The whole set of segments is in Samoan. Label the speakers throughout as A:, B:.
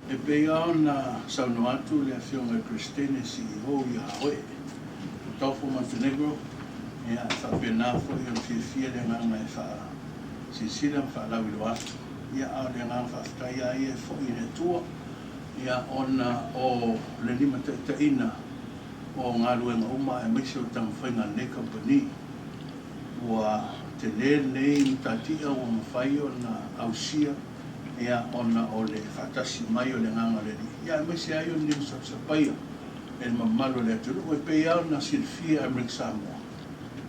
A: E pei lava ona saunoa atu le Afioga i le Peresetene CEO ia oe, Rodolfo Montenegro, ia, e faapena foi ona fiafia le agaga e faasilasila ma faalauiloa atu. Ia, a o le agaga faafetai lava ia e foi i le Atua, ia, ona o le limataitaiina o galuega uma aemaise o taumafaiga a lenei kamupani. Ua tele lenei matatia ua mafai ona ausia ia ona o le faatasi mai o le Agaga o le Alii, ia aemaise ai o le limasapasapaia e le mamalu o le atunuu. E pei lava ona silafia e Amerika Samoa,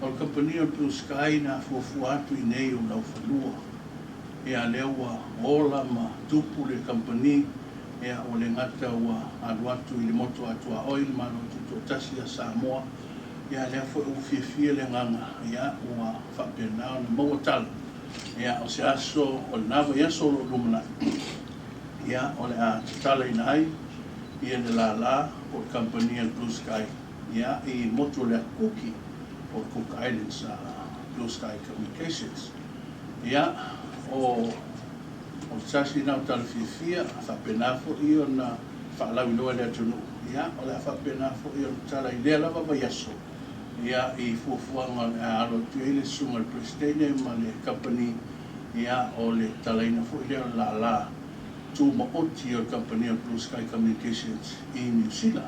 A: o le kamupani o le Blue Sky na fuafua atu i inei o Laufanua. Ia lea ua ola ma tupu le kamupani, ia ua le gata ua alu atu i le motu atuaoi le Malo Tutoatasi ia Samoa, ia lea foi ua fiafia le agaga, ia ua faapena ona maua tala, ia o se aso o lena vaiaso o lo o lumanai, ia o le a tatalaina ai ia le lala po o le kamupani a le Blue Sky ia i motu o le Atu Kuki po o le Cook Islands Blue Sky Communications. Ia o o se tasi lena o tala fiafia, faapena foi ona faalauiloa i le atunuu, ia o le a faapena foi ona tala i lea lava vaiaso, ia i fuafuaga o le a alo atu i ai le Susuga i le Peresetene ma le Kamupani, ia o le talaina foi lea o le lala tumaoti o le Kamupani o le Blue Sky Communications i Niu Sila.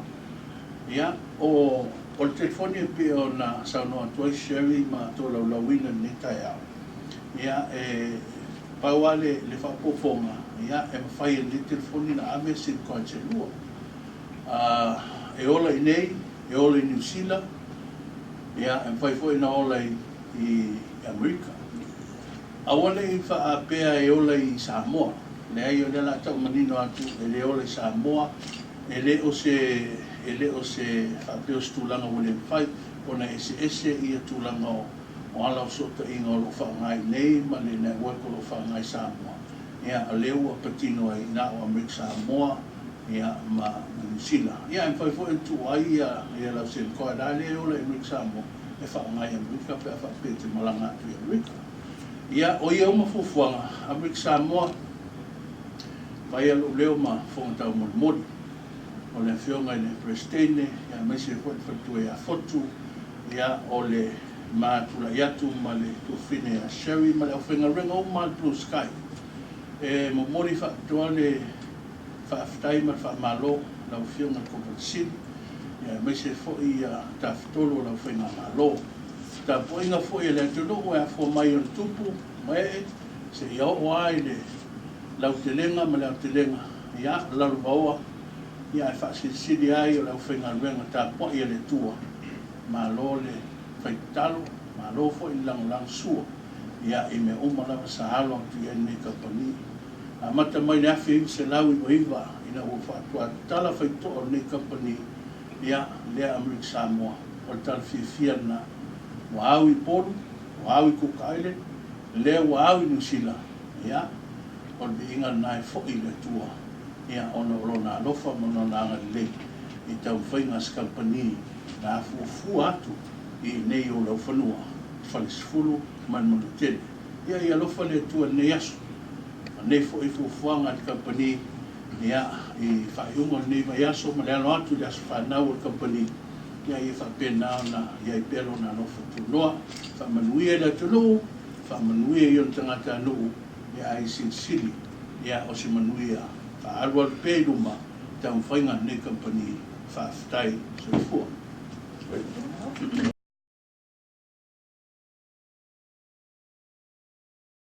A: Ia, o o le telefoni e pei ona saunoa atu ai Sherry ma tolaulauina i lenei taeao, ia e pau lava le le faaopoopoga, ia e mafai e lenei telefoni ona ave sim cards e lua. A e ola i inei, e ola i Niu Sila, ia e mafai foi ona ola i i Amerika. Aua ne i faapea e ola i Samoa. Leai, o lea o le a tau manino atu, e le ola i Samoa, e le o se, e le o se faapea o se tulaga ua le mafai ona eseese ia tulaga o, o ala o fesootaiga o lo o faaaoga i inei ma le network o lo o faaaoga i Samoa. Ia, o lea ua patino ai na o Amerika Samoa, ia, ma, ma Niu Sila. Ia, e mafai foi ona tuu ai ia, ia lau sim card a lea e ola i Amerika Samoa, e faaaoga i Amerika pe a faapea e te malaga atu i Amerika. Ia, o ia uma fuafuaga, Amerika Samoa, vaia lou leo ma fofoga taumolimoli o le Afioga i le Peresetene, ia, aemaise foi le faletua ia Fotu, ia, o le ma tulai atu ma le tuafafine ia Sherry ma le aufaigaluega uma a le Blue Sky. E momoli faapitoa le faafetai ma le faamalo i lau Afioga i le Kovana Sili, ia aemaise foi ia Tafatolu o lau Faigamalo. Tapuaiga foi a le atunuu e afua mai i ona tupu ma ee seia oo lava i le lautelega ma le aotelega, ia, lalovaoa, ia ae faasilisili ai o le aufaigaluega tapuai a le Atua. Malo le fai tatalo, malo foi le lagolago sua, ia, i mea uma lava sa alo atu i ai lenei kamupani. Amata mai le 1999 ina ua faatoa tatala faitoa o lenei kamupani, ia, lea Amerika Samoa, o le tala fiafia lena. Ua au i Upolu, ua au i Cook Island, lea ua au i Niu Sila, ia, o le viiga lena e foi i le Atua, ia, ona o Lona alofa ma Lona agalelei i taumafaiga a se kamupani na fuafua atu i inei o Laufanua, Falesefulu ma le Manuatele. Ia, ia alofa le Atua i lenei aso, ma lenei foi fuafuaga a le kamupani, ia, i faaiuga o lenei vaiaso ma le alo atu i le aso fanau o le kamupani, ia, ia faapena ona i ai pea Lona alofa tunoa, faamanuia i le atunuu, faamanuia i ona tagatanuu, ia, ae silisili, ia, o se manuia faaalualu pea i luma taumafaiga a lenei kamupani. Faafetai. Soifua.